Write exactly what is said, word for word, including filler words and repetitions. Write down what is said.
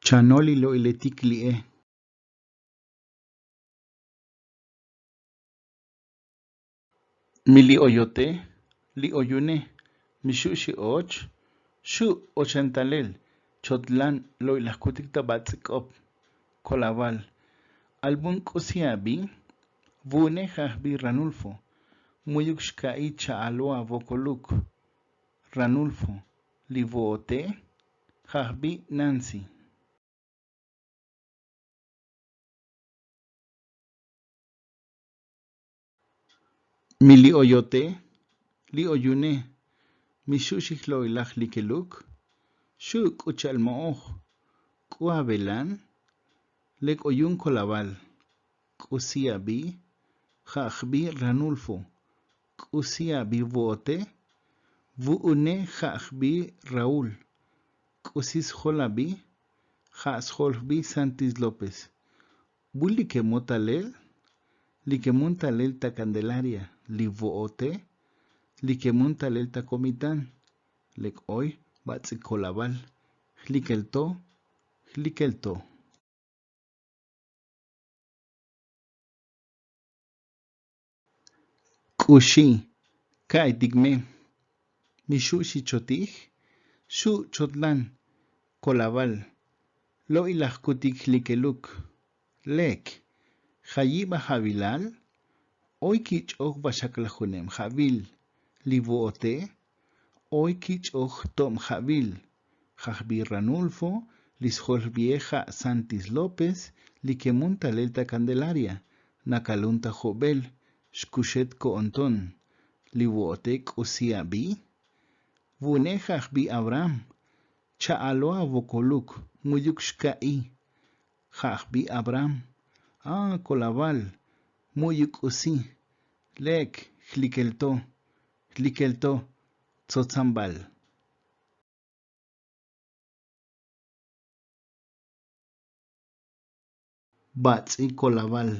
Chanol li lo'iletik li'e. Mi li oyote, li oyune, mi xu' xi och, xu' ochan talel chotlan lo'ilajkutik ta bats'ik'op. Kolaval, albun k'usi abi. Vu'une ja'ajbi Ranulfo, mu'yuk xka'i cha'alo avokoluk. Ranulfo, li vo'ote ja'ajbi Nancy. Mi li oyote, li oyune, mi xu' xi jlo'ilaj likeluk. Xu' k'u cha'al mo'oj, k'u avelan. Lek oyun kolaval, k'usi abi. Ja'ajbi Ranulfo, k'usi abi vo'ote. Vu'une ja'ajbi Raúl, k'usi sjol abi. Ja' sjol jbi Santis López. Bu li kemon talel, li kemon talel ta Candelaria, li vo'ote, li kemon talel ta Comitán. Lek oy bats'ik kolaval, jlikel to, jlikel to. K'uxi, ka'itik me, mi xu' xi chotij. Xu' chotlan kolaval lo'ilajkutik jlikeluk. Lek ja' yibaj avilal. Oy kich'oj vaxaklajuneb ja'vil. Li vo'ote oy kich'oj jtob ja'vil. Jajbi Ranulfo, li sjol jbie ja' Santis López, li kemon talel ta Candelaria, nakalun ta jobel, xkuxet ko'onton. Li vo'ote k'usi abi. Vu'une ja'ajbi Abraham, cha'alo avokoluk, mu'yuk xka'i. Ja'ajbi Abraham, a kolaval, mu'yuk k'usi. Lek jlikel to, jlikel to tsotsambal. Bats'ik kolaval,